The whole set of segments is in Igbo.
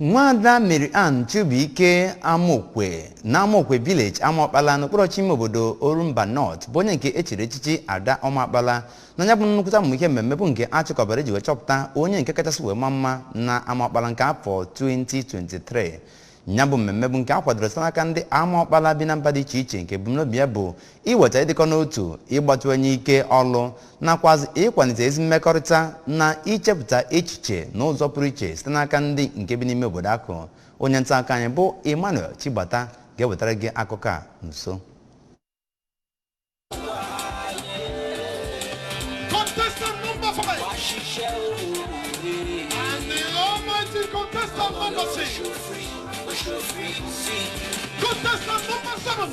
Nwada Mary Ann Chibuike Amokwe na Amokwe Village, Amaọkpala, n'okpuru ime obodo Orumba North, bụ onye nke echiri echichi Ada Ọmakpala na ya bụ nnukwute amụmihe mmemme bụ nke achịkọbara iji wee chọpụta onye nke kachasị wee maa mma na Amaọkpala nke afọ 2023. Ya bụ mmemme bụ nke a kwadoro site n'aka ndị Amaọkpala bi na mba dị iche iche, nke ebumnobi ya bụ iweta ịdịkọ n'otu, ịgbatịwanye ike ọlụ, nakwazi ịkwalite ezi mmekọrịta na ichepụta echiche n'ụzọ pụrụ iche site n'aka ndị nke bi n'ime obodo ahụ. Onye nta akụkọ anyị bụ Emmanuel Chigbata ga-ewetara gị akụkọ a nso. Contestant number 5. And the almighty contestant number 6. Contestant number 7.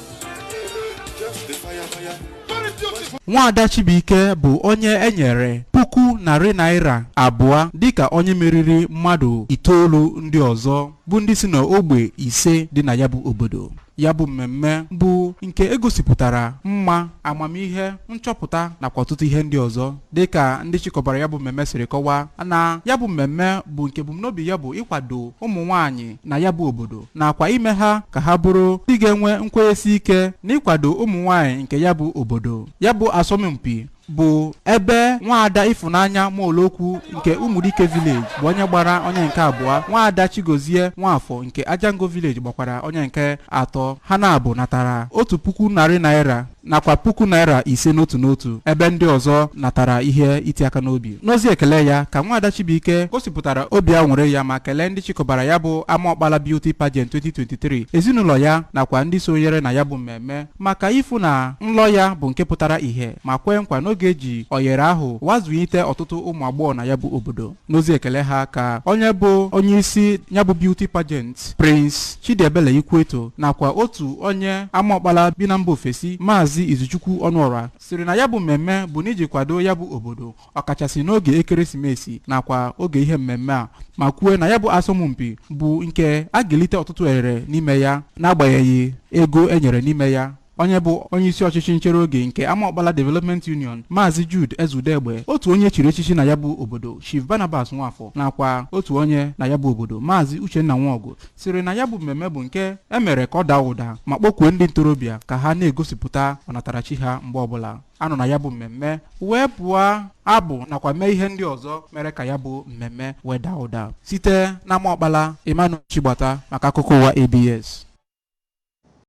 Very beautiful. Nwaada Chibuike bụ onye enyere ₦200,000 dịka onye meriri mmadụ itoolu ndị ọzọ bụ ndị si n'ogbe ise dị na ya bụ obodo. Ya bụ mmemme bụ nke egosipụtara mma, amamihe, nchọpụta nakwa ọtụtụ ihe ndị ọzọ. Dịka ndị chịkọbara ya bụ mmemme siri kọwaa, na ya bụ mmemme bụ nke ebumnobi ya bụ ịkwado ụmụ nwanyị na ya bụ obodo, nakwa ime ha ka ha bụrụ ndị ga-enwe nkwenyesi ike na ịkwado ụmụ nwanyị nke ya bụ obodo. Ya bụ asọmpi bụ ebe Nwaada Ịfụnanya Molokwu nke Ụmụdike Village bụ onye gbara onye nke abụọ, Nwaada Chigozie Nwafọ nke Ajango Village gbakwara onye nke atọ. Ha na-abụ natara ₦1,100 nakwa ₦5,000 n'otu n'otu, ebe ndị ọzọ natara ihe iti aka n'obi. N'ozi ekele ya ka Nwaada Chibuike gosipụtara obi aṅụrị ya ma kelee ndị chịkọbara ya bụ Amaọkpala Beauty Pageant 2023, ezinụlọ ya nakwa ndị sonyere na ya bụ mmemme, maka ịfụ na nlọ ya bụ nke pụtara ìhè, ma kwee nkwa n'oge eji oyere ahụ wazụlite ọtụtụ ụmụ agbọghọ na ya bụ obodo. N'ozi ekele ha ka onye bụ onye isi ya bụ beauty pageant, Prince Chidiebele Ikwueto, nakwa otu onye Amaọkpala bi na mba ofesi, Maazị Izuchukwu Ọnụọra, siri na ya bụ mmemme bụ n'iji kwado ya bụ obodo, ọkachasị n'oge ekeresimesi nakwa oge ihe mmemme a, ma kwue na ya bụ asọmpi bụ nke a ga-elite ọtụtụ erere n'ime ya n'agbanyeghị ego e nyere n'ime ya. Onye bụ onyeisi ọchịchị nchere oge nke Amaọkpala Development Union, Maazị Jude Ezudegbe, otu onye chiri echichi na ya bụ obodo, Chief Barnabas Nwafọ, nakwa otu onye na ya bụ obodo, Maazị Uchenna Nwọgụ, siri na ya bụ mmemme bụ nke emere ka ọ daa ụda, ma kpọkuo ndị ntorobịa ka ha na-egosipụta ọnatarachi ha mgbe ọbụla anọ na ya bụ mmemme, wee pụọ abụ nakwa mee ihe ndị ọzọ mere ka ya bụ mmemme wee daa ụda. Site na Amaọkpala, Emmanuel Chigbata maka akụkọ ụwa ABS.